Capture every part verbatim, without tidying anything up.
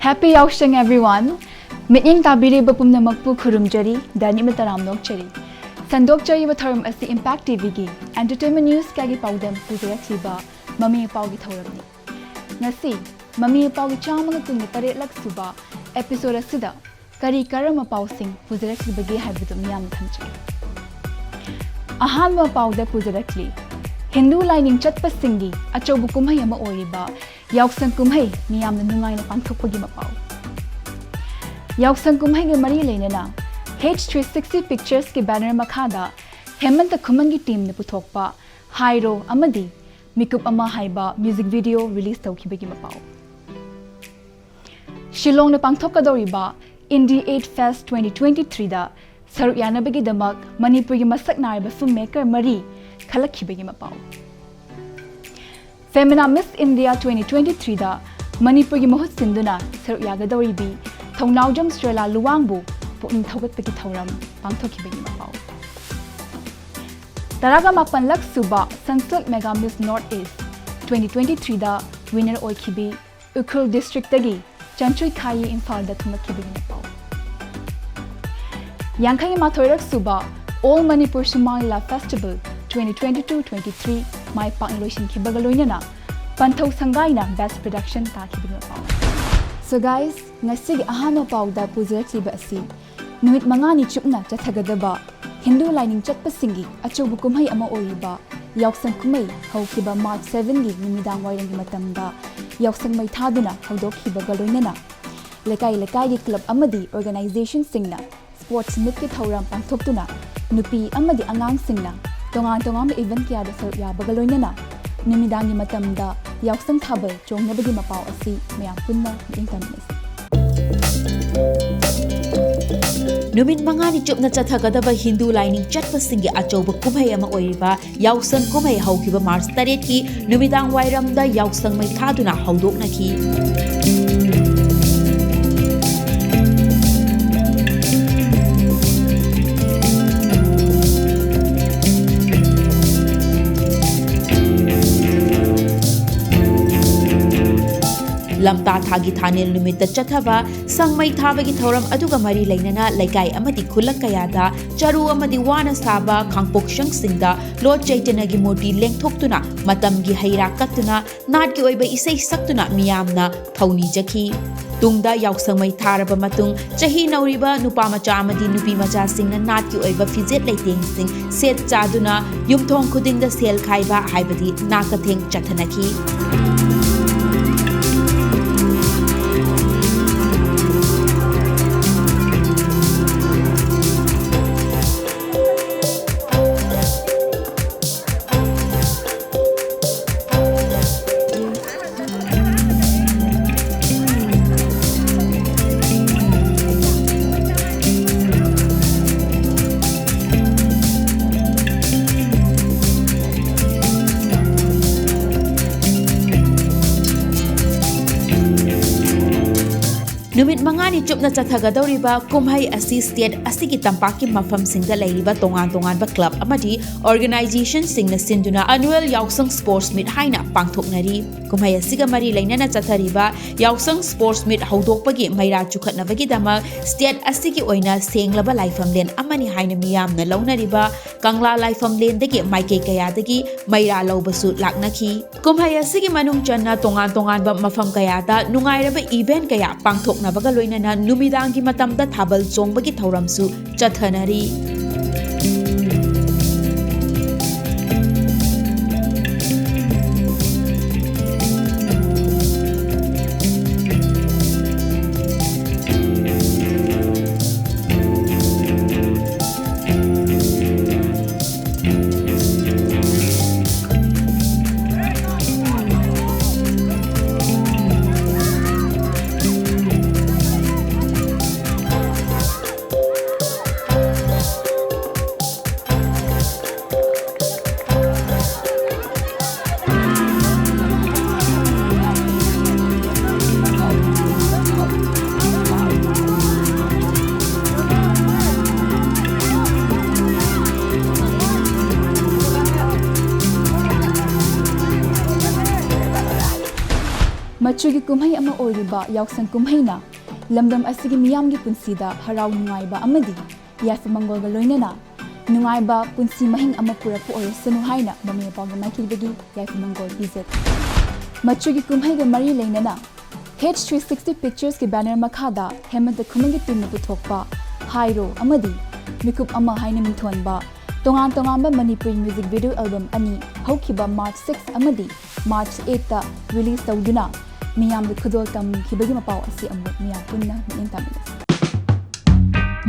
Happy Yaosheng, everyone! ꯃꯤꯠꯌꯦꯡ ꯇꯥꯕꯤꯔꯤꯕ ꯄꯨꯝꯅꯃꯛꯄꯨ ꯈꯨꯔꯨꯝꯖꯔꯤ, ꯗꯥꯅꯤ ꯃꯇꯔꯥꯝ ꯅꯣꯛꯆꯔꯤ꯫ ꯁꯟꯗꯣꯛꯆꯔꯤꯕ ꯊꯧꯔꯝ ꯑꯁꯤ Impact ꯇꯤꯚꯤꯒꯤ entertainment news ꯀꯌꯥꯒꯤ ꯄꯥꯎꯗꯝ ꯄꯨꯖꯔꯛꯂꯤꯕ ꯃꯃꯤ ꯃꯄꯥꯎꯒꯤ ꯊꯧꯔꯝꯅꯤ꯫ ꯉꯁꯤ ꯃꯃꯤ ꯃꯄꯥꯎꯒꯤ ꯆꯥꯝꯃꯒ ꯀꯨꯟꯒ ꯇꯔꯦꯠꯂꯛ ꯁꯨꯕ episode ꯑꯁꯤꯗ ꯀꯔꯤ ꯀꯔꯝꯕ ꯄꯥꯎꯁꯤꯡ ꯄꯨꯖꯔꯛꯂꯤꯕꯒꯦ ꯍꯥꯏꯕꯗꯨ ꯃꯤꯌꯥꯝꯅ ꯊꯝꯖꯒꯦ꯫ ꯑꯍꯥꯟꯕ ꯄꯥꯎꯗ ꯄꯨꯖꯔꯛꯂꯤ, ꯍꯤꯟꯗꯨ ꯂꯥꯏꯅꯤꯡ ꯆꯠꯄꯁꯤꯡꯒꯤ ꯑꯆꯧꯕ ꯀꯨꯝꯍꯩ ꯑꯃ ꯑꯣꯏꯔꯤꯕ ꯌꯥꯎꯁꯪ ꯀꯨꯝꯍꯩ ꯃꯤꯌꯥꯝꯅ ꯅꯨꯡꯉꯥꯏꯅ ꯄꯥꯡꯊꯣꯛꯄꯒꯤ ꯃꯄꯥꯎ꯫ ꯌꯥꯎꯁꯪ ꯀꯨꯝꯍꯩꯒ ꯃꯔꯤ ꯂꯩꯅꯅ H three sixty Pictures ꯀꯤ banner ꯃꯈꯥꯗ ꯍꯦꯃꯟꯇ ꯈꯨꯃꯟꯒꯤ team ꯅ ꯄꯨꯊꯣꯛꯄ ꯍꯥꯏꯔꯣ ꯑꯃꯗꯤ ꯃꯤꯀꯨꯞ ꯑꯃ ꯍꯥꯏꯕ music video release ꯇꯧꯈꯤꯕꯒꯤ ꯃꯄꯥꯎ꯫ ꯁꯤꯂꯣꯡꯗ ꯄꯥꯡꯊꯣꯛꯀꯗꯧꯔꯤꯕ Indie Eight Fest twenty twenty three ꯗ ꯁꯔꯨꯛ ꯌꯥꯅꯕꯒꯤꯗꯃꯛ ꯃꯅꯤꯄꯨꯔꯒꯤ ꯃꯁꯛ ꯅꯥꯏꯔꯕ film maker ꯃꯔꯤ ꯈꯜꯂꯛꯈꯤꯕꯒꯤ ꯃꯄꯥꯎ꯫ Femina Miss India twenty twenty three ꯗ ꯃꯅꯤꯄꯨꯔꯒꯤ ꯃꯍꯨꯠ ꯁꯤꯟꯗꯨꯅ ꯁꯔꯨꯛ ꯌꯥꯒꯗꯧꯔꯤꯕꯤ ꯊꯧꯅꯥꯎꯖꯝ ꯁ꯭ꯇꯦꯂꯥ ꯂꯨꯋꯥꯡꯕꯨ ꯄꯨꯛꯅꯤꯡ ꯊꯧꯒꯠꯄꯒꯤ ꯊꯧꯔꯝ ꯄꯥꯡꯊꯣꯛꯈꯤꯕꯒꯤ ꯃꯄꯥꯎ꯫ ꯇꯔꯥꯒ ꯃꯥꯄꯟꯂꯛ ꯁꯨꯕ Sunsilk Mega Miss North East twenty twenty three ꯗ winner ꯑꯣꯏꯈꯤꯕꯤ ꯎꯈ꯭ꯔꯨꯜ district ꯇꯒꯤ ꯆꯟꯆꯨꯏ ꯈꯥꯌꯤ ꯏꯝꯐꯥꯜꯗ ꯊꯨꯡꯂꯛꯈꯤꯕꯒꯤ ꯃꯄꯥꯎ꯫ ꯌꯥꯡꯈꯩ ꯃꯥꯊꯣꯏꯔꯛ ꯁꯨꯕ All Manipur Sumang Lila Festival twenty twenty two twenty three ꯃꯥꯏ ꯄꯥꯛꯅ ꯂꯣꯏꯁꯤꯟꯈꯤꯕꯒ ꯂꯣꯏꯅꯅ ꯄꯟꯊꯧ ꯁꯪꯒꯥꯏꯅ best production ꯇꯥꯈꯤꯕꯒꯤ ꯃꯄꯥꯎ꯫ So guys, ꯉꯁꯤꯒꯤ ꯑꯍꯥꯟꯕ ꯄꯥꯎꯗ ꯄꯨꯖꯔꯛꯂꯤꯕ ꯑꯁꯤ ꯅꯨꯃꯤꯠ ꯃꯉꯥꯅꯤ ꯆꯨꯞꯅ ꯆꯠꯊꯒꯗꯕ ꯍꯤꯟꯗꯨ ꯂꯥꯏꯅꯤꯡ ꯆꯠꯄꯁꯤꯡꯒꯤ ꯑꯆꯧꯕ ꯀꯨꯝꯍꯩ ꯑꯃ ꯑꯣꯏꯔꯤꯕ ꯌꯥꯎꯁꯪ ꯀꯨꯝꯍꯩ ꯍꯧꯈꯤꯕ March seven ꯒꯤ ꯅꯨꯃꯤꯗꯥꯡ ꯋꯥꯏꯔꯝꯒꯤ ꯃꯇꯝꯗ ꯌꯥꯎꯁꯪ ꯃꯩ ꯊꯥꯗꯨꯅ ꯍꯧꯗꯣꯛꯈꯤꯕꯒ ꯂꯣꯏꯅꯅ ꯂꯩꯀꯥꯏ ꯂꯩꯀꯥꯏꯒꯤ club ꯑꯃꯗꯤ organization ꯁꯤꯡꯅ sports meet ꯀꯤ ꯊꯧꯔꯝ ꯄꯥꯡꯊꯣꯛꯇꯨꯅ ꯅꯨꯄꯤ ꯑꯃꯗꯤ ꯑꯉꯥꯡꯁꯤꯡꯅ ꯇꯣꯉꯥꯟ ꯇꯣꯉꯥꯟꯕ event ꯀꯌꯥꯗ ꯁꯔꯨꯛ ꯌꯥꯕꯒ ꯂꯣꯏꯅꯅ ꯅꯨꯃꯤꯗꯥꯡꯒꯤ ꯃꯇꯝꯗ ꯌꯥꯎꯁꯪ ꯊꯥꯕꯜ ꯆꯣꯡꯅꯕꯒꯤ ꯃꯄꯥꯎ ꯑꯁꯤ ꯃꯌꯥꯝ ꯄꯨꯟꯅ ꯃꯤꯠꯌꯦꯡ ꯇꯝꯃꯤꯟꯅꯁꯤ꯫ ꯅꯨꯃꯤꯠ ꯃꯉꯥꯅꯤ ꯆꯨꯞꯅ ꯆꯠꯊꯒꯗꯕ ꯍꯤꯟꯗꯨ ꯂꯥꯏꯅꯤꯡ ꯆꯠꯄꯁꯤꯡꯒꯤ ꯑꯆꯧꯕ ꯀꯨꯝꯍꯩ ꯑꯃ ꯑꯣꯏꯔꯤꯕ ꯌꯥꯎꯁꯪ ꯀꯨꯝꯍꯩ ꯍꯧꯈꯤꯕ March ꯇꯔꯦꯠꯀꯤ ꯅꯨꯃꯤꯗꯥꯡ ꯋꯥꯏꯔꯝꯗ ꯌꯥꯎꯁꯪ ꯃꯩ ꯊꯥꯗꯨꯅ ꯍꯧꯗꯣꯛꯅꯈꯤ꯫ ꯂꯝꯇꯥ ꯊꯥꯒꯤ ꯊꯥꯅꯦꯜ ꯅꯨꯃꯤꯠꯇ ꯆꯠꯊꯕ ꯁꯪ ꯃꯩ ꯊꯥꯕꯒꯤ ꯊꯧꯔꯝ ꯑꯗꯨꯒ ꯃꯔꯤ ꯂꯩꯅꯅ ꯂꯩꯀꯥꯏ ꯑꯃꯗꯤ ꯈꯨꯜꯂꯛ ꯀꯌꯥꯗ ꯆꯔꯨ ꯑꯃꯗꯤ ꯋꯥꯅ ꯁꯥꯕ ꯈꯥꯡꯄꯣꯛꯁꯪꯁꯤꯡꯗ ꯂꯣꯔꯗ ꯆꯩꯇꯟꯌꯒꯤ ꯃꯨꯔꯇꯤ ꯂꯦꯡꯊꯣꯛꯇꯨꯅ ꯃꯇꯝꯒꯤ ꯍꯩ ꯔꯥ ꯀꯠꯇꯨꯅ ꯅꯥꯠꯀꯤ ꯑꯣꯏꯕ ꯏꯁꯩ ꯁꯛꯇꯨꯅ ꯃꯤꯌꯥꯝꯅ ꯊꯧꯅꯤꯖꯈꯤ꯫ ꯇꯨꯡꯗ ꯌꯥꯎꯁꯪ ꯃꯩ ꯊꯥꯔꯕ ꯃꯇꯨꯡ ꯆꯍꯤ ꯅꯧꯔꯤꯕ ꯅꯨꯄꯥ ꯃꯆꯥ ꯑꯃꯗꯤ ꯅꯨꯄꯤ ꯃꯆꯥꯁꯤꯡꯅ ꯅꯥꯠꯀꯤ ꯑꯣꯏꯕ ꯐꯤꯖꯦꯠ ꯂꯩꯇꯦꯡꯁꯤꯡ ꯁꯦꯠ ꯆꯥꯗꯨꯅ ꯌꯨꯝꯊꯣꯡ ꯈꯨꯗꯤꯡꯗ ꯁꯦꯜ ꯈꯥꯏꯕ ꯍꯥꯏꯕꯗꯤ ꯅꯥꯀꯊꯦꯡ ꯆꯠꯊꯅꯈꯤ꯫ ꯅꯨꯃꯤꯠ ꯃꯉꯥꯅꯤ ꯆꯨꯞꯅ ꯆꯠꯊꯒꯗꯧꯔꯤꯕ ꯀꯨꯝꯍꯩ ꯑꯁꯤ ꯁ꯭ꯇꯦꯠ ꯑꯁꯤꯒꯤ ꯇꯝꯄꯥꯛꯀꯤ ꯃꯐꯝꯁꯤꯡꯗ ꯂꯩꯔꯤꯕ ꯇꯣꯉꯥꯟ ꯇꯣꯉꯥꯟꯕ ꯀ꯭ꯂꯕ ꯑꯃꯗꯤ ꯑꯣꯔꯒꯅꯥꯏꯖꯦꯁꯟꯁꯤꯡꯅ ꯁꯤꯟꯗꯨꯅ ꯑꯦꯅꯨꯋꯦꯜ ꯌꯥꯎꯁꯪ ꯁ꯭ꯄꯣꯔꯠꯁ ꯃꯤꯠ ꯍꯥꯏꯅ ꯄꯥꯡꯊꯣꯛꯅꯔꯤ꯫ ꯀꯨꯝꯍꯩ ꯑꯁꯤꯒ ꯃꯔꯤ ꯂꯩꯅꯅ ꯆꯠꯊꯔꯤꯕ ꯌꯥꯎꯁꯪ ꯁ꯭ꯄꯣꯔꯠꯁ ꯃꯤꯠ ꯍꯧꯗꯣꯛꯄꯒꯤ ꯃꯩꯔꯥ ꯆꯨꯈꯠꯅꯕꯒꯤꯗꯃꯛ ꯁ꯭ꯇꯦꯠ ꯑꯁꯤꯒꯤ ꯑꯣꯏꯅ ꯁꯦꯡꯂꯕ ꯂꯥꯏꯐꯝꯂꯦꯟ ꯑꯃꯅꯤ ꯍꯥꯏꯅ ꯃꯤꯌꯥꯝꯅ ꯂꯧꯅꯔꯤꯕ ꯀꯪꯂꯥ ꯂꯥꯏꯐꯝꯂꯦꯟꯗꯒꯤ ꯃꯥꯏꯀꯩ ꯀꯌꯥꯗꯒꯤ ꯃꯩꯔꯥ ꯂꯧꯕꯁꯨ ꯂꯥꯛꯅꯈꯤ꯫ ꯀꯨꯝꯍꯩ ꯑꯁꯤꯒꯤ ꯃꯅꯨꯡ ꯆꯟꯅ ꯇꯣꯉꯥꯟ ꯇꯣꯉꯥꯟꯕ ꯃꯐꯝ ꯀꯌꯥꯗ ꯅꯨꯡꯉꯥꯏꯔꯕ ꯏꯚꯦꯟꯠ ꯀꯌꯥ ꯄꯥꯡꯊꯣꯛꯅꯕꯒ ꯂꯣꯏꯅꯅ ꯅꯨꯃꯤꯗꯥꯡꯒꯤ ꯃꯇꯝꯗ ꯊꯥꯕꯜ ꯆꯣꯡꯕꯒꯤ ꯊꯧꯔꯝꯁꯨ ꯆꯠꯊꯅꯔꯤ꯫ ꯃꯆꯨꯒꯤ ꯀꯨꯝꯍꯩ ꯑꯃ ꯑꯣꯏꯔꯤꯕ ꯌꯥꯎꯁꯪ ꯀꯨꯝꯍꯩꯅ ꯂꯝꯗꯝ ꯑꯁꯤꯒꯤ ꯃꯤꯌꯥꯝꯒꯤ ꯄꯨꯟꯁꯤꯗ ꯍꯔꯥꯎ ꯅꯨꯡꯉꯥꯏꯕ ꯑꯃꯗꯤ ꯌꯥꯏꯐ ꯃꯪꯒꯣꯜꯒ ꯂꯣꯏꯅꯅ ꯅꯨꯡꯉꯥꯏꯕ ꯄꯨꯟꯁꯤ ꯃꯍꯤꯡ ꯑꯃ ꯄꯨꯔꯛꯄ ꯑꯣꯏꯔꯁꯅꯨ ꯍꯥꯏꯅ ꯃꯃꯤ ꯃꯄꯥꯒꯤ ꯃꯥꯏꯀꯩꯗꯒꯤ ꯌꯥꯏꯐ ꯃꯪꯒꯣꯜ ꯄꯤꯖꯔꯤ꯫ ꯃꯆꯨꯒꯤ ꯀꯨꯝꯍꯩꯒ ꯃꯔꯤ ꯂꯩꯅꯅ H three sixty Pictures ꯀꯤ banner ꯃꯈꯥꯗ ꯍꯦꯃꯟꯇ ꯈꯨꯃꯟꯒꯤ team ꯅ ꯄꯨꯊꯣꯛꯄ ꯍꯥꯏꯔꯣ ꯑꯃꯗꯤ ꯃꯤꯀꯨꯞ ꯑꯃ ꯍꯥꯏꯅ ꯃꯤꯡꯊꯣꯟꯕ ꯇꯣꯉꯥꯟ ꯇꯣꯉꯥꯟꯕ ꯃꯅꯤꯄꯨꯔꯤ music video album ꯑꯅꯤ ꯍꯧꯈꯤꯕ March six ꯑꯃꯗꯤ March eight ꯇ release ꯇꯧꯗꯨꯅ ꯃꯤꯌꯥꯝꯗ ꯈꯨꯗꯣꯜ ꯇꯝꯈꯤꯕꯒꯤ ꯃꯄꯥꯎ ꯑꯁꯤ ꯑꯃꯨꯛ ꯃꯤꯌꯥꯝ ꯄꯨꯟꯅ ꯃꯤꯠꯌꯦꯡ ꯇꯥꯃꯤꯟꯅꯁꯤ꯫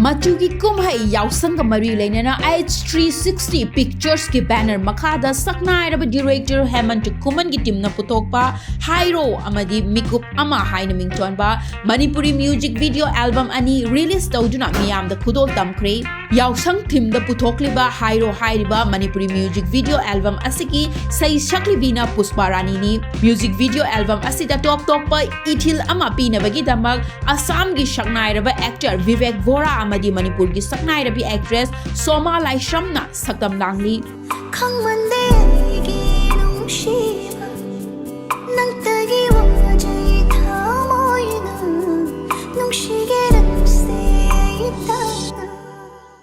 ꯃꯆꯨꯒꯤ ꯀꯨꯝꯍꯩ ꯌꯥꯎꯁꯪꯒ ꯃꯔꯤ ꯂꯩꯅꯅ H three sixty Pictures ꯀꯤ banner ꯃꯈꯥꯗ ꯁꯛꯅꯥꯏꯔꯕ director ꯍꯦꯃꯟꯇ ꯈꯨꯃꯟꯒꯤ team ꯅ ꯄꯨꯊꯣꯛꯄ ꯍꯥꯏꯔꯣ ꯑꯃꯗꯤ ꯃꯤꯀꯨꯞ ꯑꯃ ꯍꯥꯏꯅ ꯃꯤꯡꯊꯣꯟꯕ ꯃꯅꯤꯄꯨꯔꯤ music video album ꯑꯅꯤ release ꯇꯧꯗꯨꯅ ꯃꯤꯌꯥꯝꯗ ꯈꯨꯗꯣꯜ ꯇꯝꯈ꯭ꯔꯦ꯫ ꯌꯥꯎꯁꯪ theme ꯗ ꯄꯨꯊꯣꯛꯂꯤꯕ ꯍꯥꯏꯔꯣ ꯍꯥꯏꯔꯤꯕ ꯃꯅꯤꯄꯨꯔꯤ music video album ꯑꯁꯤꯒꯤ ꯁꯩꯁꯛꯂꯤꯕꯤꯅ ꯄꯨꯁꯄꯥ ꯔꯥꯅꯤꯅꯤ꯫ Music video album ꯑꯁꯤꯗ ꯇꯣꯞ ꯇꯣꯞꯄ ꯏꯊꯤꯜ ꯑꯃ ꯄꯤꯅꯕꯒꯤꯗꯃꯛ ꯑꯁꯥꯝꯒꯤ ꯁꯛꯅꯥꯏꯔꯕ actor ꯚꯤꯕꯦꯛ ꯚꯣꯔꯥ ꯑꯃꯗꯤ ꯃꯅꯤꯄꯨꯔꯒꯤ ꯁꯛꯅꯥꯏꯔꯕꯤ actress ꯁꯣꯃꯥ ꯂꯥꯏꯁ꯭ꯔꯝꯅ ꯁꯛꯇꯝ ꯂꯥꯡꯂꯤ꯫ ꯈꯪꯃꯟꯗꯦ ꯑꯩꯒꯤ ꯅꯨꯡꯁꯤꯕ, ꯅꯪꯇꯒꯤ ꯋꯥꯖꯩ ꯊꯃꯣꯏꯅ, ꯅꯨꯡꯁꯤꯒꯦ ꯅꯪꯁꯦ ꯑꯩ ꯇꯥꯅ꯫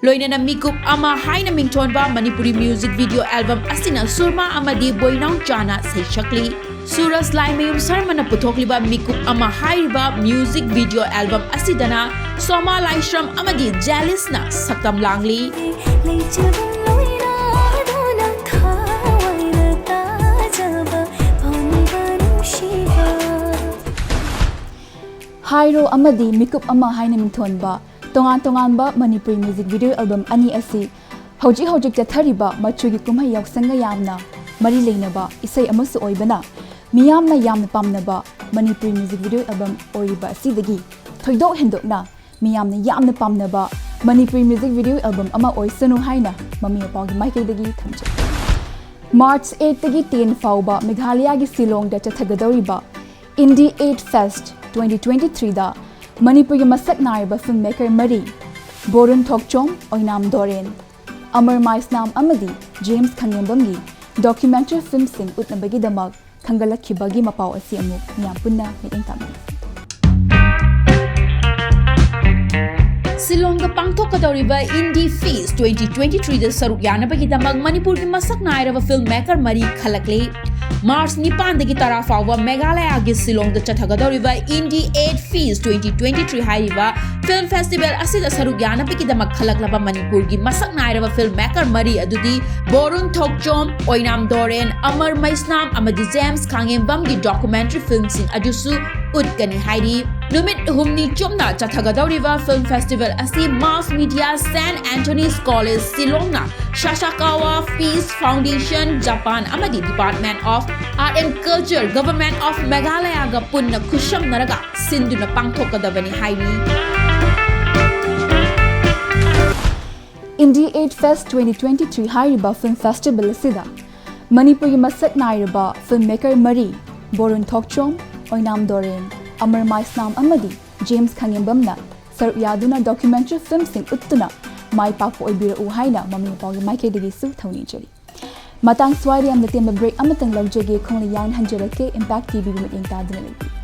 ꯂꯣꯏꯅꯅ ꯃꯤꯀꯨꯞ ꯑꯃ ꯍꯥꯏꯅ ꯃꯤꯡꯊꯣꯟꯕ ꯃꯅꯤꯄꯨꯔꯤ music video album ꯑꯁꯤꯅ ꯁꯨꯔꯃꯥ ꯑꯃꯗꯤ ꯕꯣꯏꯅꯥꯎꯆꯥꯅ ꯁꯩꯁꯛꯂꯤ꯫ ꯁꯨꯔꯖ ꯂꯥꯏꯃꯌꯨꯝ ꯁꯔꯃꯅ ꯄꯨꯊꯣꯛꯂꯤꯕ ꯃꯤꯀꯨꯞ ꯑꯃ ꯍꯥꯏꯔꯤꯕ music video album ꯑꯁꯤꯗꯅ ꯁꯣꯃꯥ ꯂꯥꯏꯁ꯭ꯔꯝ ꯑꯃꯗꯤ ꯖꯦꯂꯤꯁꯅ ꯁꯛꯇꯝ ꯂꯥꯡꯂꯤ꯫ ꯂꯩꯖꯕ ꯂꯣꯏꯅ ꯑꯗꯨꯅ ꯊꯋꯥꯏꯗ ꯇꯥꯖꯕ ꯐꯥꯎꯅꯤꯕ ꯅꯨꯡꯁꯤꯕ꯫ ꯍꯥꯏꯔꯣ ꯑꯃꯗꯤ ꯃꯤꯀꯨꯞ ꯑꯃ ꯍꯥꯏꯅ ꯃꯤꯡꯊꯣꯟꯕ ꯇꯣꯉꯥꯟ ꯇꯣꯉꯥꯟꯕ ꯃꯅꯤꯄꯨꯔꯤ music video album ꯑꯅꯤ ꯑꯁꯤ ꯍꯧꯖꯤꯛ ꯍꯧꯖꯤꯛ ꯆꯠꯊꯔꯤꯕ ꯃꯆꯨꯒꯤ ꯀꯨꯝꯍꯩ ꯌꯥꯎꯁꯪꯒ ꯌꯥꯝꯅ ꯃꯔꯤ ꯂꯩꯅꯕ ꯏꯁꯩ ꯑꯃꯁꯨ ꯑꯣꯏꯕꯅ ꯃꯤꯌꯥꯝꯅ ꯌꯥꯝꯅ ꯄꯥꯝꯅꯕ ꯃꯅꯤꯄꯨꯔꯤ music video album ꯑꯣꯏꯔꯤꯕ ꯑꯁꯤꯗꯒꯤ ꯊꯣꯏꯗꯣꯛ ꯍꯦꯟꯗꯣꯛꯅ ꯃꯤꯌꯥꯝꯅ ꯌꯥꯝꯅ ꯄꯥꯝꯅꯕ ꯃꯅꯤꯄꯨꯔꯤ music video album ꯑꯃ ꯑꯣꯏꯁꯅꯨ ꯍꯥꯏꯅ ꯃꯃꯤ ꯃꯄꯥꯒꯤ ꯃꯥꯏꯀꯩꯗꯒꯤ ꯊꯝꯖꯩ꯫ March eight ꯇꯒꯤ ten ꯐꯥꯎꯕ ꯃꯦꯘꯥꯂꯌꯥꯒꯤ ꯁꯤꯂꯣꯡꯗ ꯆꯠꯊꯒꯗꯧꯔꯤꯕ Indie eight Fest twenty twenty three ꯗ ꯃꯅꯤꯄꯨꯔꯒꯤ ꯃꯁꯛ ꯅꯥꯏꯔꯕ film maker ꯃꯔꯤ, ꯕꯣꯔꯨꯟ ꯊꯣꯛꯆꯣꯝ, ꯑꯣꯏꯅꯥꯝ ꯗꯣꯔꯦꯟ, ꯑꯃꯔ ꯃꯥꯏꯁꯅꯥꯝ ꯑꯃꯗꯤ ꯖꯦꯝꯁ ꯈꯪꯉꯦꯝꯕꯝꯒꯤ documentary film ꯁꯤꯡ ꯎꯠꯅꯕꯒꯤꯗꯃꯛ ꯊꯥꯡꯒꯠꯂꯛꯈꯤꯕꯒꯤ ꯃꯄꯥꯎ ꯑꯁꯤ ꯑꯃꯨꯛ ꯃꯤꯌꯥꯝ ꯄꯨꯟꯅ ꯃꯤꯠꯌꯦꯡ ꯇꯥꯃꯤꯟꯅꯁꯤ꯫ ꯁꯤꯂꯣꯡꯗ ꯄꯥꯡꯊꯣꯛꯀꯗꯧꯔꯤꯕ Indie Fest twenty twenty-three ꯗ ꯁꯔꯨꯛ ꯌꯥꯅꯕꯒꯤꯗꯃꯛ ꯃꯅꯤꯄꯨꯔꯒꯤ ꯃꯁꯛ ꯅꯥꯏꯔꯕ ꯐꯤꯜꯝ ꯃꯦꯀꯔ ꯃꯔꯤ ꯈꯜꯂꯛꯂꯦ꯫ ꯃꯥꯔꯆ ꯅꯤꯄꯥꯟꯗꯒꯤ ꯇꯔꯥ ꯐꯥꯎꯕ ꯃꯦꯘꯥꯂꯌꯥꯒꯤ ꯁꯤꯂꯣꯡꯗ ꯆꯠꯊꯒꯗꯧꯔꯤꯕ Indie Fest twenty twenty-three ꯍꯥꯏꯔꯤꯕ ꯐꯤꯜꯝ ꯐꯦꯁꯇꯤꯚꯦꯜ ꯑꯁꯤꯗ ꯁꯔꯨꯛ ꯌꯥꯅꯕꯒꯤꯗꯃꯛ ꯈꯜꯂꯛꯂꯕ ꯃꯅꯤꯄꯨꯔꯒꯤ ꯃꯁꯛ ꯅꯥꯏꯔꯕ ꯐꯤꯜꯝ ꯃꯦꯀꯔ ꯃꯔꯤ ꯑꯗꯨꯗꯤ ꯕꯣꯔꯨꯟ ꯊꯣꯛꯆꯣꯝ, ꯑꯣꯏꯅꯥꯝ ꯗꯣꯔꯦꯟ, ꯑꯃꯔ ꯃꯩꯁꯅꯥꯝ ꯑꯃꯗꯤ ꯖꯦꯝꯁ ꯈꯥꯉꯦꯝꯕꯝꯒꯤ ꯗꯣꯀꯨꯃꯦꯟꯇꯔꯤ ꯐꯤꯜꯝꯁꯤꯡ ꯑꯗꯨꯁꯨ ꯎꯠꯀꯅꯤ ꯍꯥꯏꯔꯤ꯫ ꯅꯨꯃꯤꯠ ꯍꯨꯝꯅꯤ ꯆꯨꯞꯅ ꯆꯠꯊꯒꯗꯧꯔꯤꯕ ꯐꯤꯜꯝ ꯐꯦꯁꯇꯤꯚꯦꯜ ꯑꯁꯤ Mass Media Saint Anthony's College ꯁꯤꯂꯣꯡꯅ ꯁꯥꯁꯥꯀꯥꯋꯥ ꯄꯤꯁ ꯐꯥꯎꯟꯗꯦꯁꯟ ꯖꯄꯥꯟ ꯑꯃꯗꯤ Department of Art and Culture, Government of Meghalaya ꯒ ꯄꯨꯟꯅ ꯈꯨꯠꯁꯝꯅꯔꯒ ꯁꯤꯟꯗꯨꯅ ꯄꯥꯡꯊꯣꯛꯀꯗꯕꯅꯤ ꯍꯥꯏꯔꯤ꯫ Indie Fest twenty twenty-three ꯍꯥꯏꯔꯤꯕ ꯐꯤꯜꯝ ꯐꯦꯁꯇꯤꯚꯦꯜ ꯑꯁꯤꯗ ꯃꯅꯤꯄꯨꯔꯒꯤ ꯃꯁꯛ ꯅꯥꯏꯔꯕ ꯐꯤꯜꯝ ꯃꯦꯀꯔ ꯃꯔꯤ, ꯕꯣꯔꯨꯟ ꯊꯣꯛꯆꯣꯝ, ꯑꯣꯏꯅꯥꯝ ꯗꯣꯔꯦꯟ, ꯑꯃꯔ ꯃꯩꯁꯅꯥꯝ ꯑꯃꯗꯤ ꯖꯦꯝꯁ ꯈꯥꯉꯦꯝꯕꯝꯅ ꯁꯔꯨꯛ ꯌꯥꯗꯨꯅ ꯗꯣꯀ꯭ꯌꯨꯃꯦꯟꯇꯔꯤ ꯐꯤꯜꯝꯁꯤꯡ ꯎꯠꯇꯨꯅ ꯃꯥꯏ ꯄꯥꯛꯄ ꯑꯣꯏꯕꯤꯔꯛꯎ ꯍꯥꯏꯅ ꯃꯃꯤ ꯃꯄꯥꯒꯤ ꯃꯥꯏꯀꯩꯗꯒꯤꯁꯨ ꯊꯧꯅꯤꯖꯔꯤ꯫ ꯃꯇꯥꯡ ꯁ꯭ꯋꯥꯏꯗ ꯌꯥꯝꯅ ꯇꯦꯟꯕ ꯕ꯭ꯔꯦꯛ ꯑꯃꯇꯪ ꯂꯧꯖꯒꯦ, ꯈꯣꯡꯂꯩ ꯌꯥꯡꯅ ꯍꯟꯖꯔꯛꯀꯦ꯫ ꯏꯝꯄꯦꯛ ꯇꯤꯚꯤꯕꯨ ꯃꯤꯠꯌꯦꯡ ꯇꯥꯗꯨꯅ ꯂꯩꯕꯤꯌꯨ꯫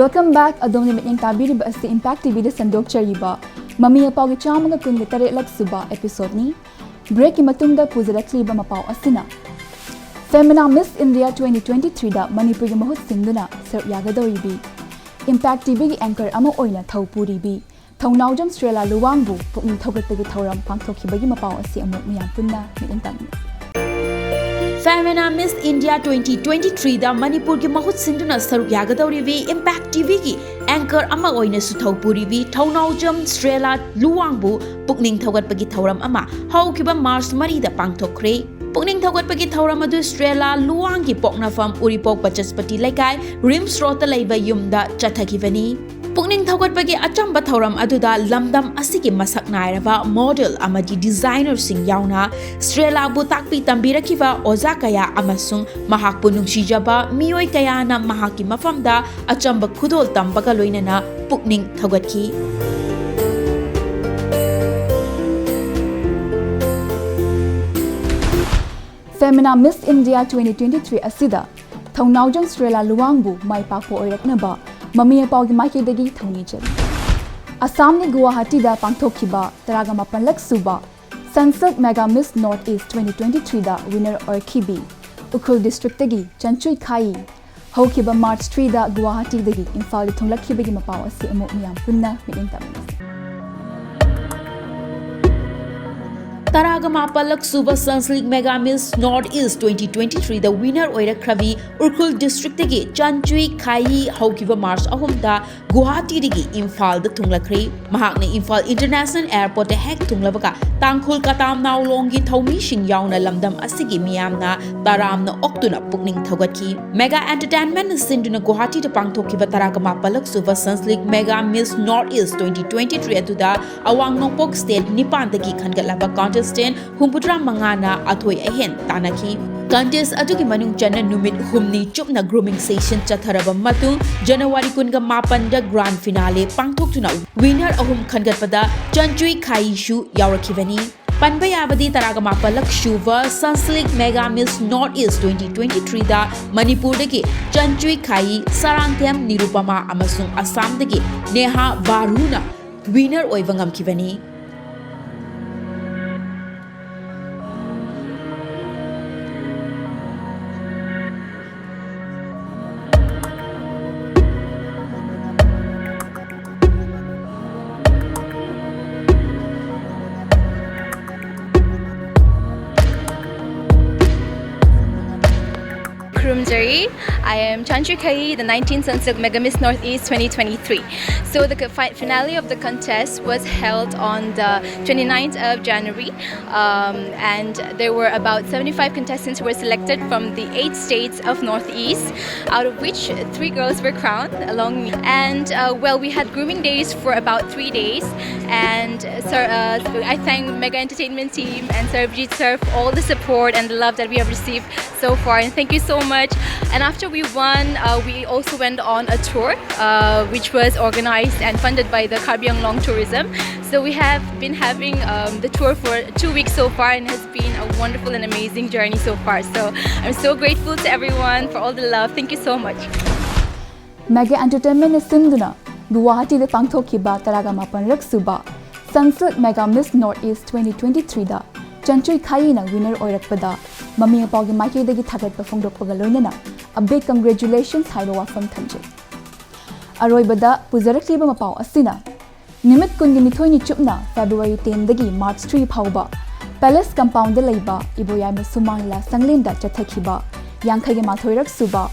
Welcome back. ꯑꯗꯣꯝꯅ ꯃꯤꯠꯌꯦꯡ ꯇꯥꯕꯤꯔꯤꯕ ꯑꯁꯤ ꯏꯝꯄꯦꯛ ꯇꯤꯚꯤꯗ ꯁꯟꯗꯣꯛꯆꯔꯤꯕ ꯃꯃꯤ ꯃꯄꯥꯎꯒꯤ ꯆꯥꯝꯃꯒ ꯀꯨꯟꯒ ꯇꯔꯦꯠꯂꯛ ꯁꯨꯕ episode ꯅꯤ꯫ ꯕ꯭ꯔꯦꯛꯀꯤ ꯃꯇꯨꯡꯗ ꯄꯨꯖꯔꯛꯂꯤꯕ ꯃꯄꯥꯎ ꯑꯁꯤꯅ, Femina Miss India twenty twenty-three ꯗ ꯃꯅꯤꯄꯨꯔꯒꯤ ꯃꯍꯨꯠ ꯁꯤꯟꯗꯨꯅ ꯁꯔꯨꯛ ꯌꯥꯒꯗꯧꯔꯤꯕꯤ, Impact ꯇꯤ ꯚꯤꯒꯤ anchor ꯑꯃ ꯑꯣꯏꯅ ꯊꯧ ꯄꯨꯔꯤꯕꯤ ꯊꯧꯅꯥꯎꯖꯝ ꯁ꯭ꯔꯦꯂꯥ ꯂꯨꯋꯥꯡꯕꯨ ꯄꯨꯛꯅꯤꯡ ꯊꯧꯒꯠꯄꯒꯤ ꯊꯧꯔꯝ ꯄꯥꯡꯊꯣꯛꯈꯤꯕꯒꯤ ꯃꯄꯥꯎ ꯑꯁꯤ ꯑꯃꯨꯛ ꯃꯤꯌꯥꯝ ꯄꯨꯟꯅ ꯃꯤꯠꯌꯦꯡ ꯇꯝꯃꯤ꯫ Femina Miss India twenty twenty-three ꯗ ꯃꯅꯤꯄꯨꯔꯒꯤ ꯃꯍꯨꯠ ꯁꯤꯟꯗꯨꯅ ꯁꯔꯨꯛ ꯌꯥꯒꯗꯧꯔꯤꯕꯤ Impact ꯇꯤ ꯚꯤꯒꯤ anchor ꯑꯃ ꯑꯣꯏꯅꯁꯨ ꯊꯧ ꯄꯨꯔꯤꯕꯤ ꯊꯧꯅꯥꯎꯖꯝ ꯁ꯭ꯔꯦꯂꯥ ꯂꯨꯋꯥꯡꯕꯨ ꯄꯨꯛꯅꯤꯡ ꯊꯧꯒꯠꯄꯒꯤ ꯊꯧꯔꯝ ꯑꯃ ꯍꯧꯈꯤꯕ March ꯃꯔꯤꯗ ꯄꯥꯡꯊꯣꯛꯈ꯭ꯔꯦ꯫ ꯄꯨꯛꯅꯤꯡ ꯊꯧꯒꯠꯄꯒꯤ ꯊꯧꯔꯝ ꯑꯗꯨ ꯁ꯭ꯔꯦꯂꯥ ꯂꯨꯋꯥꯡꯒꯤ ꯄꯣꯛꯅꯐꯝ ꯎꯔꯤꯄꯣꯛ ꯕꯆꯁꯄꯇꯤ ꯂꯩꯀꯥꯏ, ꯔꯤꯝꯁ ꯔꯣꯗꯇ ꯂꯩꯕ ꯌꯨꯝꯗ ꯆꯠꯊꯈꯤꯕꯅꯤ꯫ ꯄꯨꯛꯅꯤꯡ ꯊꯧꯒꯠꯄꯒꯤ ꯑꯆꯝꯕ ꯊꯧꯔꯝ ꯑꯗꯨꯗ ꯂꯝꯗꯝ ꯑꯁꯤꯒꯤ ꯃꯁꯛ ꯅꯥꯏꯔꯕ model ꯑꯃꯗꯤ designerꯁꯤꯡ ꯌꯥꯎꯅ ꯁ꯭ꯔꯦꯂꯥꯕꯨ ꯇꯥꯛꯄꯤ ꯇꯝꯕꯤꯔꯛꯈꯤꯕ ꯑꯣꯖꯥ ꯀꯌꯥ ꯑꯃꯁꯨꯡ ꯃꯍꯥꯛꯄꯨ ꯅꯨꯡꯁꯤꯖꯕ ꯃꯤꯑꯣꯏ ꯀꯌꯥꯅ ꯃꯍꯥꯛꯀꯤ ꯃꯐꯝꯗ ꯑꯆꯝꯕ ꯈꯨꯗꯣꯜ ꯇꯝꯕꯒ ꯂꯣꯏꯅꯅ ꯄꯨꯛꯅꯤꯡ ꯊꯧꯒꯠꯈꯤ꯫ Femina Miss India twenty twenty-three ꯑꯁꯤꯗ ꯊꯧꯅꯥꯎꯖꯝ ꯁ꯭ꯔꯦꯂꯥ ꯂꯨꯋꯥꯡꯕꯨ ꯃꯥꯏ ꯄꯥꯛꯄ ꯑꯣꯏꯔꯛꯅꯕ ꯃꯃꯤ ꯃꯄꯥꯎꯒꯤ ꯃꯥꯏꯀꯩꯗꯒꯤ ꯊꯧꯅꯤꯖꯔꯤ꯫ ꯑꯁꯥꯝꯒꯤ ꯒꯨꯋꯥꯍꯥꯇꯤꯗ ꯄꯥꯡꯊꯣꯛꯈꯤꯕ ꯇꯔꯥꯒ ꯃꯥꯄꯜꯂꯛ ꯁꯨꯕ Sunsilk Mega Miss North East twenty twenty-three ꯗ winner ꯑꯣꯏꯔꯛꯈꯤꯕꯤ ꯎꯈ꯭ꯔꯨꯜ districtꯇꯒꯤ ꯆꯟꯆꯨꯏ ꯈꯥꯌꯤ ꯍꯧꯈꯤꯕ March three ꯗ ꯒꯨꯋꯥꯍꯥꯇꯤꯗꯒꯤ ꯏꯝꯐꯥꯜꯗ ꯊꯨꯡꯂꯛꯈꯤꯕꯒꯤ ꯃꯄꯥꯎ ꯑꯁꯤ ꯑꯃꯨꯛ ꯃꯤꯌꯥꯝ ꯄꯨꯟꯅ ꯃꯤꯠꯌꯦꯡ ꯇꯝꯃꯤ꯫ ꯇꯔꯥꯒ ꯃꯥꯄꯜꯂꯛ ꯁꯨꯕ Sunsilk Mega Miss North East twenty twenty-three ꯗ winner ꯑꯣꯏꯔꯛꯈ꯭ꯔꯕꯤ ꯎꯈ꯭ꯔꯨꯜ districtꯇꯒꯤ ꯆꯟꯆꯨꯏ ꯈꯥꯌꯤ ꯍꯧꯈꯤꯕ March ꯑꯍꯨꯝꯗ ꯒꯨꯋꯥꯍꯥꯇꯤꯗꯒꯤ ꯏꯝꯐꯥꯜꯗ ꯊꯨꯡꯂꯛꯈ꯭ꯔꯦ꯫ ꯃꯍꯥꯛꯅ ꯏꯝꯐꯥꯜ International Airportꯇ ꯍꯦꯛ ꯊꯨꯡꯂꯕꯒ ꯇꯥꯡꯈꯨꯜ ꯀꯇꯥꯝ ꯅꯥꯎꯂꯣꯡꯒꯤ ꯊꯧꯃꯤꯁꯤꯡ ꯌꯥꯎꯅ ꯂꯝꯗꯝ ꯑꯁꯤꯒꯤ ꯃꯤꯌꯥꯝꯅ ꯇꯔꯥꯝꯅ ꯑꯣꯛꯇꯨꯅ ꯄꯨꯛꯅꯤꯡ ꯊꯧꯒꯠꯈꯤ꯫ Mega Entertainmentꯅ ꯁꯤꯟꯗꯨꯅ ꯒꯨꯋꯥꯍꯥꯇꯤꯗ ꯄꯥꯡꯊꯣꯛꯈꯤꯕ ꯇꯔꯥꯒ ꯃꯥꯄꯜꯂꯛ ꯁꯨꯕ Sunsilk Mega Miss North East twenty twenty-three ꯑꯗꯨꯗ ꯑꯋꯥꯡ ꯅꯣꯡꯄꯣꯛ state ꯅꯤꯄꯥꯟꯗꯒꯤ ꯈꯟꯒꯠꯂꯕ contestant ꯍꯨꯝꯐꯨꯇꯔꯥ ꯃꯉꯥꯅ ꯑꯊꯣꯏ ꯑꯍꯦꯟ ꯇꯥꯟꯅꯈꯤ꯫ Contest ꯑꯗꯨꯒꯤ ꯃꯅꯨꯡ ꯆꯟꯅ ꯅꯨꯃꯤꯠ ꯍꯨꯝꯅꯤ ꯆꯨꯞꯅ grooming session ꯆꯠꯊꯔꯕ ꯃꯇꯨꯡ, January ꯀꯨꯟꯒ ꯃꯥꯄꯟꯗ grand finale ꯄꯥꯡꯊꯣꯛꯇꯨꯅ winner ꯑꯍꯨꯝ ꯈꯟꯒꯠꯄꯗ ꯆꯟꯆꯨꯏ ꯈꯥꯌꯤꯁꯨ ꯌꯥꯎꯔꯛꯈꯤꯕꯅꯤ꯫ ꯄꯟꯕ ꯌꯥꯕꯗꯤ ꯇꯔꯥꯒ ꯃꯥꯄꯜꯂꯛ ꯁꯨꯕ Sunsilk Mega Miss North East twenty twenty-three ꯗ ꯃꯅꯤꯄꯨꯔꯗꯒꯤ ꯆꯟꯆꯨꯏ ꯈꯥꯌꯤ, ꯁꯔꯥꯟꯊꯦꯝ ꯅꯤꯔꯨꯄꯃꯥ ꯑꯃꯁꯨꯡ ꯑꯁꯥꯝꯗꯒꯤ ꯅꯦꯍꯥ ꯕꯥꯔꯨꯅ winner ꯑꯣꯏꯕ ꯉꯝꯈꯤꯕꯅꯤ꯫ Sorry, I am Chanchu Khai, the nineteenth Sunsilk Mega Miss Northeast twenty twenty-three. So the co- fi- finale of the contest was held on the twenty-ninth of January, um, and there were about seventy-five contestants who were selected from the eight states of Northeast, out of which three girls were crowned along me. And uh, well, we had grooming days for about three days, and uh, sir, uh, I thank Mega Entertainment team and Sarbjit sir for all the support and the love that we have received so far, and thank you so much. And after we won, uh, we also went on a tour, uh, which was organized and funded by the Karbi Anglong Tourism. So we have been having um, the tour for two weeks so far, and has been a wonderful and amazing journey so far. So I'm so grateful to everyone for all the love. Thank you so much. Mega Entertainment ꯅ ꯁꯤꯟꯗꯨꯅ ꯒꯨꯋꯥꯍꯥꯇꯤꯗ ꯄꯥꯡꯊꯣꯛꯈꯤꯕ ꯇꯔꯥꯒ ꯃꯥꯄꯟꯔꯛ ꯁꯨꯕ Sunsilk Mega Miss Northeast twenty twenty-three ꯗ ꯆꯟꯆꯨꯏ ꯈꯥꯌꯤꯅ winner ꯑꯣꯏꯔꯛꯄꯗ ꯃꯃꯤ ꯃꯄꯥꯎꯒꯤ ꯃꯥꯏꯀꯩꯗꯒꯤ ꯊꯥꯒꯠꯄ ꯐꯣꯡꯗꯣꯛꯄꯒ ꯂꯣꯏꯅꯅ a big congratulations ꯍꯥꯏꯕ ꯋꯥꯐꯝ ꯊꯝꯖꯩ꯫ ꯑꯔꯣꯏꯕꯗ ꯄꯨꯖꯔꯛꯂꯤꯕ ꯃꯄꯥꯎ ꯑꯁꯤꯅ ꯅꯨꯃꯤꯠ ꯀꯨꯟꯒ ꯅꯤꯊꯣꯏꯅꯤ ꯆꯨꯞꯅ February ten ꯗꯒꯤ March three ꯐꯥꯎꯕ Palace Compound ꯗ ꯂꯩꯕ ꯏꯕꯣꯌꯥꯏꯃ ꯁꯨꯃꯥꯡ ꯂꯤꯂꯥ ꯁꯪꯂꯦꯟꯗ ꯆꯠꯊꯈꯤꯕ ꯌꯥꯡꯈꯩꯒ ꯃꯥꯊꯣꯏꯔꯛ ꯁꯨꯕ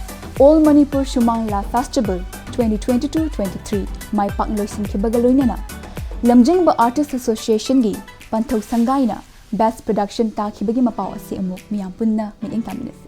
All Manipur Sumang Lila Festival twenty twenty-two twenty-three ꯃꯥꯏ ꯄꯥꯛꯅ ꯂꯣꯏꯁꯤꯟꯈꯤꯕꯒ ꯂꯣꯏꯅꯅ ꯂꯝꯖꯤꯡꯕ Artist Association ꯒꯤ ꯄꯟꯊꯧ ꯁꯪꯒꯥꯏꯅ Best Production ꯇꯥꯈꯤꯕꯒꯤ ꯃꯄꯥꯎ ꯑꯁꯤ ꯑꯃꯨꯛ ꯃꯤꯌꯥꯝ ꯄꯨꯟꯅ ꯃꯤꯠꯌꯦꯡ ꯇꯥꯃꯤꯟꯅꯁꯤ꯫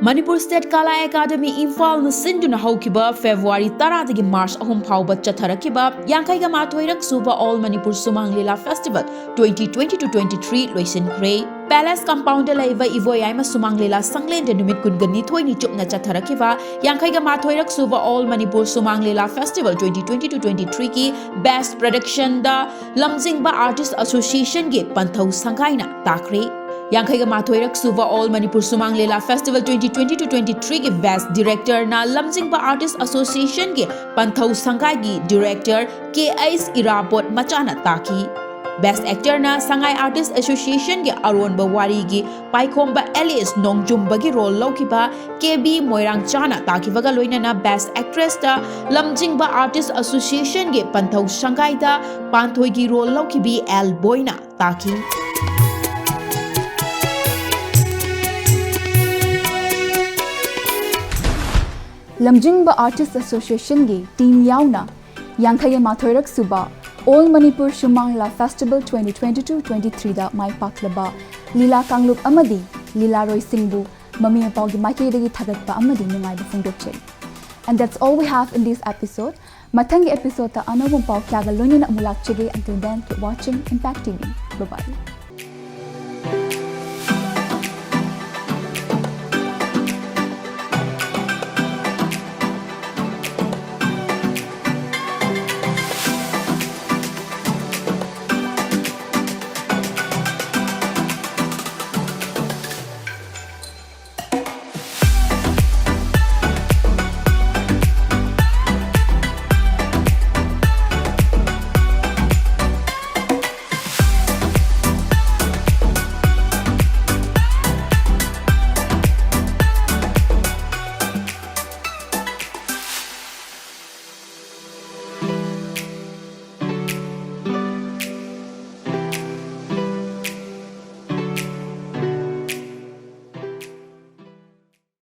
ꯃꯅꯤꯄꯨꯔ ꯁ꯭ꯇꯦꯠ ꯀꯂꯥ ꯑꯦꯀꯥꯗꯃꯤ ꯏꯝꯐꯥꯜꯅ ꯁꯤꯟꯗꯨꯅ ꯍꯧꯈꯤꯕ ꯐꯦꯕ꯭ꯔꯨꯋꯥꯔꯤ ꯇꯔꯥꯗꯒꯤ ꯃꯥꯔꯆ ꯑꯍꯨꯝ ꯐꯥꯎꯕ ꯆꯠꯊꯔꯛꯈꯤꯕ ꯌꯥꯡꯈꯩꯒ ꯃꯥꯊꯣꯏꯔꯛ ꯁꯨꯕ All Manipur Sumang Lila Festival twenty twenty-two twenty-three ꯂꯣꯏꯁꯤꯟꯈ꯭ꯔꯦ꯫ Palace Compound ꯗ ꯂꯩꯕ ꯏꯕꯣꯌꯥꯏꯃ ꯁꯨꯃꯥꯡ ꯂꯤꯂꯥ ꯁꯪꯂꯦꯟꯗ ꯅꯨꯃꯤꯠ ꯀꯨꯟꯒ ꯅꯤꯊꯣꯏꯅꯤ ꯆꯨꯞꯅ ꯆꯠꯊꯔꯛꯈꯤꯕ ꯌꯥꯡꯈꯩꯒ ꯃꯥꯊꯣꯏꯔꯛ ꯁꯨꯕ All Manipur Sumang Lila Festival twenty twenty-two twenty-three ꯒꯤ Best Production ꯗ ꯂꯝꯖꯤꯡꯕ Artist Association ꯒꯤ ꯄꯟꯊꯧ ꯁꯪꯒꯥꯏꯅ ꯇꯥꯈ꯭ꯔꯦ꯫ ꯌꯥꯡꯈꯩꯒ ꯃꯥꯊꯣꯏꯔꯛ ꯁꯨꯕ All Manipur Sumang Lila Festival twenty twenty-two twenty-three ꯒꯤ Best Director ꯅ ꯂꯝꯖꯤꯡꯕ Artist Association ꯒꯤ ꯄꯟꯊꯧ ꯁꯪꯒꯥꯏꯒꯤ Director ꯀꯦ ꯑꯩꯆ ꯏꯔꯥꯕꯣꯠ ꯃꯆꯥꯅ ꯇꯥꯈꯤ꯫ Best Actor ꯅ ꯁꯉꯥꯏ Artist Association ꯒꯤ ꯑꯔꯣꯟꯕ ꯋꯥꯔꯤꯒꯤ ꯄꯥꯏꯈꯣꯝꯕ ꯑꯦꯂꯤꯁ ꯅꯣꯡꯖꯨꯝꯕꯒꯤ role ꯂꯧꯈꯤꯕ ꯀꯦ ꯕꯤ ꯃꯣꯏꯔꯥꯡꯆꯥꯅ ꯇꯥꯈꯤꯕꯒ ꯂꯣꯏꯅꯅ Best Actress ꯇ ꯂꯝꯖꯤꯡꯕ Artist Association ꯒꯤ ꯄꯟꯊꯧ ꯁꯪꯒꯥꯏꯗ ꯄꯥꯟꯊꯣꯏꯒꯤ role ꯂꯧꯈꯤꯕꯤ ꯑꯦꯜ ꯕꯣꯏꯅ ꯇꯥꯈꯤ꯫ ꯂꯝꯖꯤꯡꯕ Artist Association ꯒꯤ team ꯌꯥꯎꯅ ꯌꯥꯡꯈꯩ ꯃꯥꯊꯣꯏꯔꯛ ꯁꯨꯕ All Manipur Shumang Lila Festival twenty twenty-two twenty-three ꯗ ꯃꯥꯏ ꯄꯥꯛꯂꯕ ꯂꯤꯂꯥ ꯀꯥꯡꯂꯨꯞ ꯑꯃꯗꯤ ꯂꯤꯂꯥꯔꯣꯏꯁꯤꯡꯕꯨ ꯃꯃꯤ ꯃꯄꯥꯎꯒꯤ ꯃꯥꯏꯀꯩꯗꯒꯤ ꯊꯥꯒꯠꯄ ꯑꯃꯗꯤ ꯅꯨꯡꯉꯥꯏꯕ ꯐꯣꯡꯗꯣꯛꯆꯔꯤ꯫ And that's all we have in this episode. ꯃꯊꯪꯒꯤ episode ꯇ ꯑꯅꯧꯕ ꯄꯥꯎ ꯀꯌꯥꯒ ꯂꯣꯏꯅꯅ ꯑꯃꯨꯛ ꯂꯥꯛꯆꯒꯦ꯫ Until then, keep watching Impact T V. Bye bye.